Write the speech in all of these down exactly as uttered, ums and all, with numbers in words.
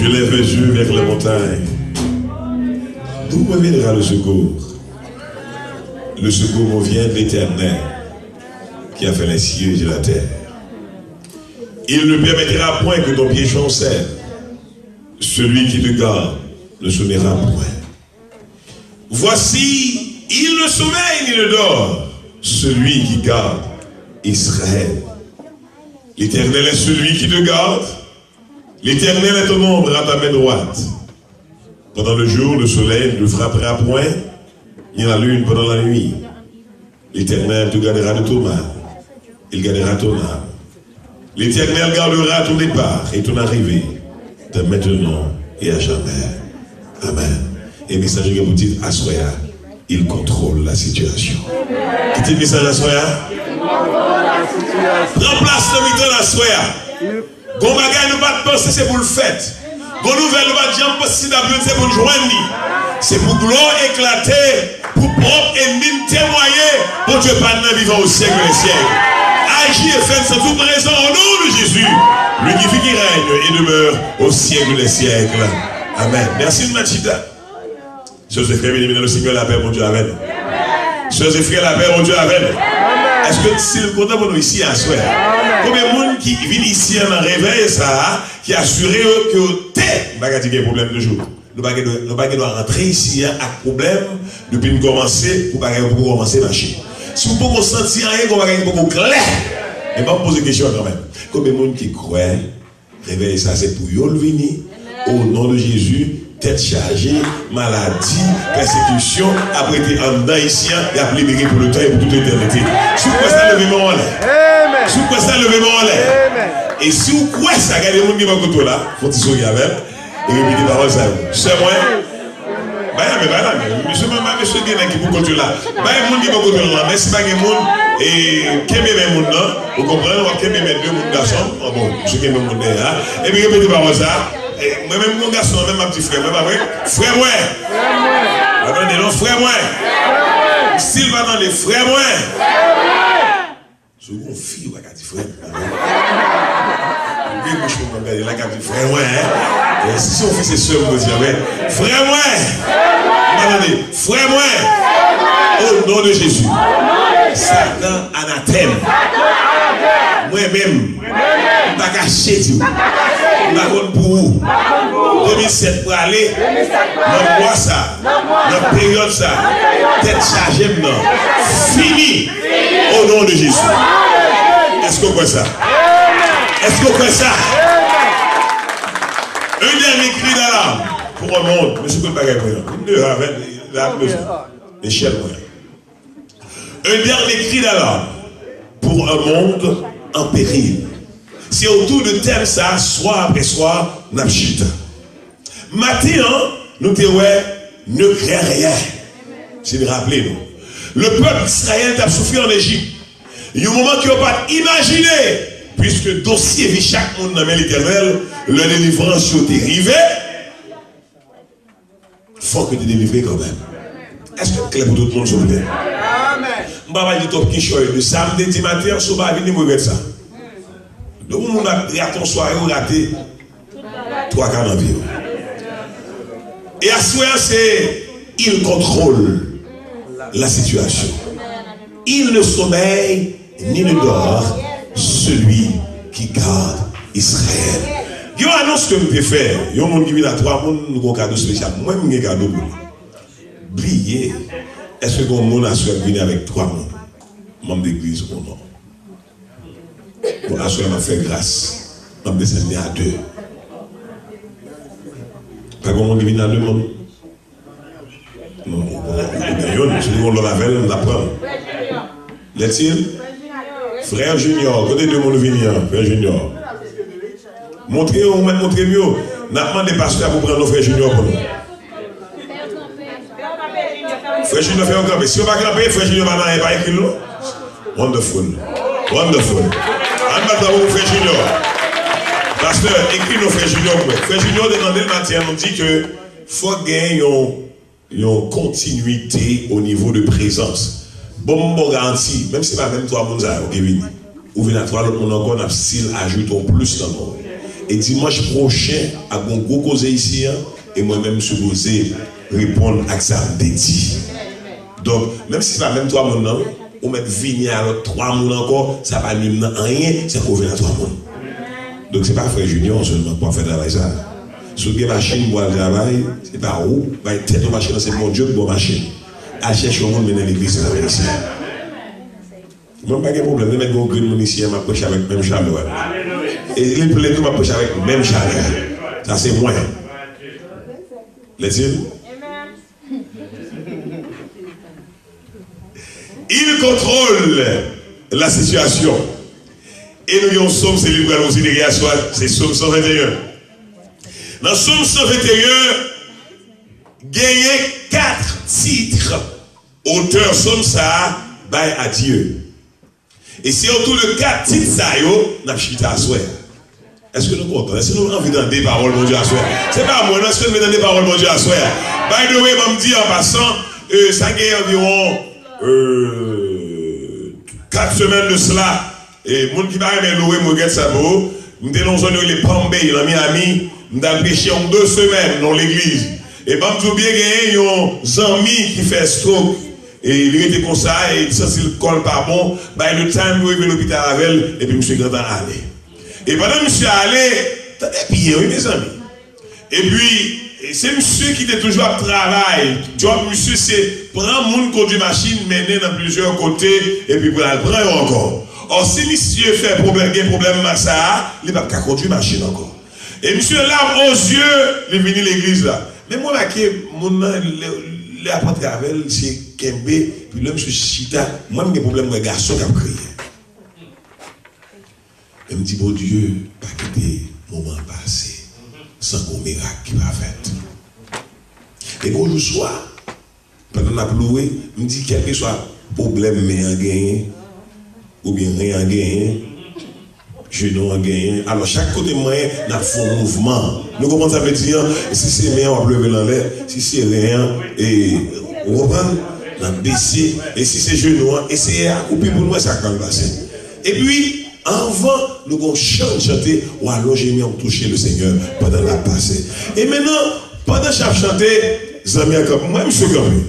Je lève mes yeux vers les montagnes. D'où me viendra le secours? Le secours me vient de l'Éternel, qui a fait les cieux et la terre. Il ne permettra point que ton pied chancelle. Celui qui te garde ne sommeillera point. Voici, il ne sommeille ni ne dort, celui qui garde Israël. L'Éternel est celui qui te garde. L'Éternel est ton ombre à ta main droite. Pendant le jour, le soleil ne te frappera point, ni la lune pendant la nuit. L'Éternel te gardera de tout mal. Il gardera ton âme. L'Éternel gardera ton départ et ton arrivée, dès maintenant et à jamais. Amen. E mesaj yo gen pou tit aswè a, il contrôle la situation. Ki tit mesaj aswè a? Pran plas nan mitan aswè a. Gon bagay nou pa t panse se pou l fèt. Gon nouvèl nou pa t janm panse si n t ap jwenn, se pou n jwenn li. Se pou glwa eklate, pou pwòp ènmi n temwaye, Bondye pa n nan vivan au siècle des siècles. Aji e fè n santi w prezan au nom de Jésus, lui qui vit, qui règne et demeure au siècle des siècles. Amen. Mèsi, nou mèt chita. Sè e frè byeneme nan le Seigneur, lapè Bondye avè nou. Sè e frè, lapè Bondye avè nou. Èske syèl kontan pou nou isi aswè a? Konbyen moun ki vin isi an nan revèy sa a, ki asire yo ke yo te, m pa ka di gen pwoblèm toujou. Nou pa gen dwa, nou pa gen dwa rantre isi a ak pwoblèm depi n kòmanse pou bagay yo poko kòmanse mache. Si w poko santi anyen, gon bagay ki poko klè, men ban m poze kesyon an kanmenm. Konbyen moun ki kwè Revèy sa se pou yo l vini. O non de Jezi, tèt chaje, maladi, pèsekisyon ap rete anndan isi a, y ap libere pou letan e pou tout etènite. Si w kwè sa, leve men w anlè. Si w kwè sa, leve men w anlè. E si w kwè sa, gade moun ki bò kote w la, fè yon ti souri avè l, e repete pawòl sa yo. Sè mwen, Bay lamen, bay lamen. Mesye, mwen, mesye, gen nèg ki pou kont yo la. Bay moun ki pou kont yo la. Men si pa gen moun, e, kenbe men moun nan. Ou konprann? W ap kenbe men de moun gason. An bon, mesye kenbe moun dèyè a. Epi repete pawòl sa. E, mwen menm, yon gason, menm m ap di frè mwen, pa vre? Frè mwen! Pa tande non, frè mwen! Si l pa tande, frè mwen! Si w gon fi, ou pa ka di frè m. Ouvri bouch ou, mwen gade la, k ap di frè mwen, hein? E si se yon fi, se sè m, mwen di, amèn. Frè mwen! Ou pa tande? Frè mwen! O non de Jezi! Satan anatèm! Mwen menm, m pa kache di w. M pa konn pou ou. De mil sèt prale, nan mwa sa, nan peryòd sa, tèt chaje m nan, fini! Au nom de Jésus. Èske w kwè sa? Èske w kwè sa? Un dernier cri d'alarme pour un monde. Mesye, kote bagay mwen an? M leve avè l, la, mesye. Echèl mwen. Un dernier cri d'alarme pour un monde en péril. Se otou de tèm sa, swa apre swa, n ap chita. Maten an, nou te wè, ne crains rien. Si n raple nou, le pèp Izrayèl t ap soufri ann Ejip. Yon moman ke yo pa t imajine, piske dosye vi chak moun nan men Letènèl, lè delivrans yo te rive, fòk yo te delivre kanmenm. Èske l klè pou tout moun, souple? M pa pral di twòp kichòy de sa m te di maten an, si w pa vini, m regrèt sa. Donk, yon moun ap rate yon sware, ou rate twa ka nan vi w. E aswè a, se il contrôle la situation. Il ne sommeille ni ne dort celui qui garde Israël. Gen yon anons ke m te fè, yon moun ki vin ak twa moun, nou gon kado espesyal. Mwen, m gen kado pou li. Bliye, èske gen yon moun aswè k vini avèk twa moun? Manm legliz ou non? Bon, aswè a, m ap fè gras. M ap desann li a de. Pa gen moun ki vin a de moun? Non, ou, ou, ou gen youn. Si nou gen lòt avè l, n ap pran l. Lètil? Frè Junior. Kote de moun vini an, Frè Junior? Montre yo, ou mèt montre m yo. N ap mande pastè a pou pran non Frè Junior pou nou. Frè Junior fè yo kanpe. Si yo pa kanpe, Frè Junior pa nan anyen, pa ekri l non. Wonderful. Wonderful. Ann bat bravo pou Frè Junior. Pastè, ekri non Frè Junior pou mwen. Frè Junior te mande l maten an, nou di ke fòk gen yon, yon kontinwite o nivo de prezans. Bon, m ba w garanti, menm si se pa menm twa moun sa yo ki vini, ou vin ak twa lòt moun ankò, n ap still ajoute yon plis nan non w. E dimanch pwochen, ap gen yon gwo koze isi a, e mwen menm m sipoze reponn ak sa m te di. Donk, menm si se pa menm twa moun nan, wi, ou mèt vini a lòt twa moun ankò, sa pa nwi m nan anyen, sèke w vin a twa moun. Donk, se pa frè Junior sèlman k ap fè travay sa. Si w gen machin pou al travay, se pa ou, bay tèt ou machin nan, se Bondye ki ba w machin. Al chèche yon moun mennen legliz nan isi. Mwen m pa gen pwoblèm, li mèt gen yon grenn moun isi a, m ap preche avèk menm chalè a. E li plen tou, m ap preche avèk menm chalè a. Sa se mwen. Lètil? Il contrôle la situation. E nou gen yon sòm, se li pral konsidere aswè, se sòm san venteyen. Nan sòm san venteyen, genyen kat tit otè sòm sa a bay a Dye. E se otou de kat tit sa yo n ap chita aswè a. Èske nou kontan? Èske nou anvi tande pawòl Bondye aswè a? Se pa mwen, non, èske nou vle tande pawòl Bondye aswè a? By the way, ban m di an pasan, e, sa gen anviwon, e, kat semèn de sila, e, moun ki pa renmen loure, m regrèt sa pou ou. M te nan yon zòn yo rele Palm Bay, nan Miami. M t al preche yon de semèn nan yon legliz. E ban m di w byen, genyen yon zanmi ki fè stroke. E li rete konsa, e li santi l kò l pa bon. By the time yo rive lopital avè l, epi misye gentan ale. E pandan misye ale, tande byen, wi, mezanmi. Epi, e se misye ki te toujou ap travay. Djòb misye se pran moun, kondui machin, mennen nan plizyè kote, epi pou l al pran yo ankò. Ò, si misye fè pwoblèm, gen pwoblèm sa a, li p ap ka kondui machin ankò. E misye, larmes aux yeux, li vini legliz la. Men m remake moun nan, lè, lè apot avè l, se kenbe, epi lè misye chita, mwen m gen pwoblèm wè gason k ap kriye. Men m di, Bondye, pa kite moman an pase san gon mirak ki pa fèt. E gon jou swa, pandan n ap loure, m di, kèlkeswa pwoblèm men an genyen, oubyen ren an genyen, jenou an genyen. Alò, chak kote m manyen, n ap fè yon mouvman. Nou konprann sa m vle di an? Si se men an, w ap leve l anlè. Si se ren an, e, ou konprann? N ap bese. E si se jenou an, eseye akoupi pou n wè sa k pral pase. Epi, anvan nou gon chan n chante, w alonje men w touche le Senyè pandan l ap pase. E mentnan, pandan chan ap chante, zanmi an kanpe. M wè misye kanpe.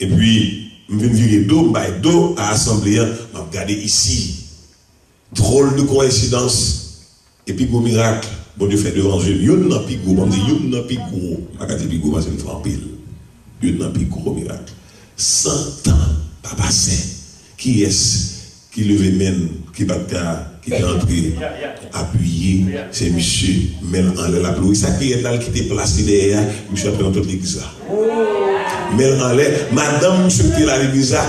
Epi, m vin vire do, m bay do a asanble an, m ap gade isi. Drôle de coïncidence. Epi gwo mirak Bondye fè devan je m. Youn nan pi gwo, ban m di youn nan pi gwo. M pa ka di pi gwo paske m fè anpil. Youn nan pi gwo mirak. San tan pa pase. Kiyès ki leve men l, ki pa t ka, ki te antre, apiye, se misye, men l anlè l ap loure. Sa ki rèd la, l kite plas li dèyè a, misye ap nan tout legliz la. Men l anlè, madanm misye ki te la legliz la,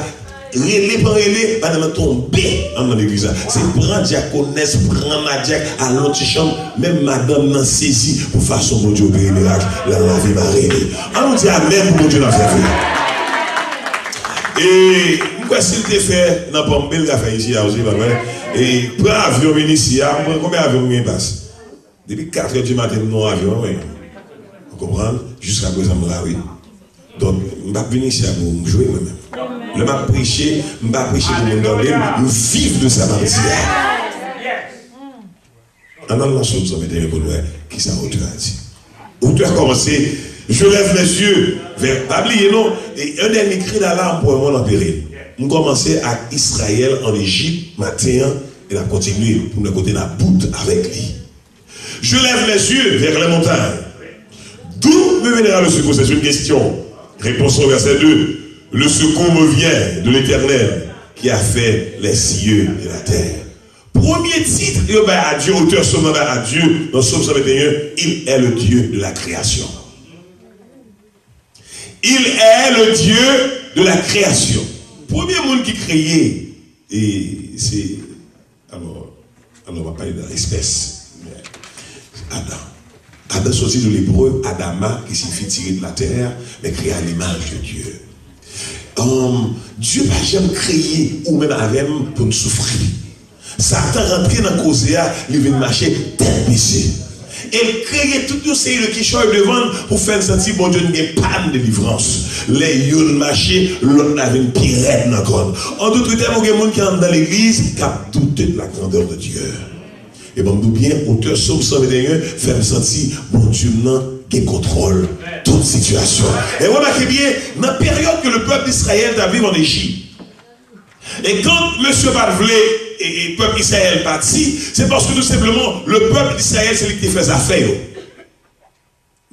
rele pa rele, madanm nan tonbe anndan legliz la. Se pran dyakonès, pran madyak, al nan ti chanm, menm madanm nan sezi pou fason Bondye opere mirak nan lavi mari li. An nou di amèn pou Bondye n ap sèvi. E m kwè si l te fè nan Palm Bay, l ka fè isi a osi, pa vre? E pran avyon vin isi a, m pran konbyen avyon m gen pas? Depi katrè di maten m nan yon avyon, wi. Ou konprann? Jiskaprezan m la, wi. Donk, m p ap vin isi a pou m jwe mwen menm. Lè m ap preche, m pa preche pou moun tande m, m viv de sa m ap di a. Ann al nan Sòm san venteyen pou n wè kisa otè a di. Otè a kòmanse, Je lève mes yeux vers, pa bliye non, e un dernier cri d'alarme pour un monde en péril. M kòmanse ak Izrayèl an Ejip maten an, e n ap kontinye pou n wè kote n ap bout avèk li. Je lève mes yeux vers les montagnes. D'où me viendra le secours? C'est une question. Réponse au verset deux. Le secours me vient de l'Éternel qui a fait les cieux et la terre. Premye tit yo bay a Dye, otè sòm nan bay a Dye, nan Sòm san venteyen, il est le Dieu de la création. Il est le Dieu de la création. Premye moun ki kreye, e se, alò, alò, m ap pale de espès. Adan. Adan soti de lebre Adama, ki siyifi tiré de la terre, mais créé à l'image de Dieu. Hum, Dye pa janm kreye ou menm avè m pou n soufri. Satan rantre nan koze a, li vin mache tèt bese. E l kreye tout yon seri de kichòy devan n pou fè n santi Bondye n gen pa n delivrans. Lè youn mache, lòt la vin pi rèd nan kò n. En d'autres termes, ou gen moun ki anndan legliz k ap doute de la grandeur de Dieu. E ban m di w byen, otè Sòm san venteyen fè m santi Bondye m nan gen kontwòl tout sitiyasyon. E remake byen, nan peryòd ke le pèp Izrayèl t ap viv ann Ejip, e kan mesye pa t vle e, e pèp Izrayèl pati, se paske tou senpleman le pèp Izrayèl se li ki te fè zafè yo.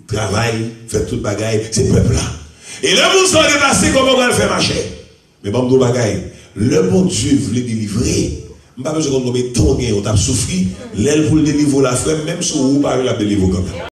Travay, fè tout bagay, se pèp la. E lè moun sa yo deplase, kòman w pral fè mache? Men ban m di w bagay, lè Bondye vle delivre, m pa bezwen konn konbyen tan w gen, w t ap soufri, lè l pou l delivre w la, frè m, menm si w pa vle, l ap delivre w kanmenm.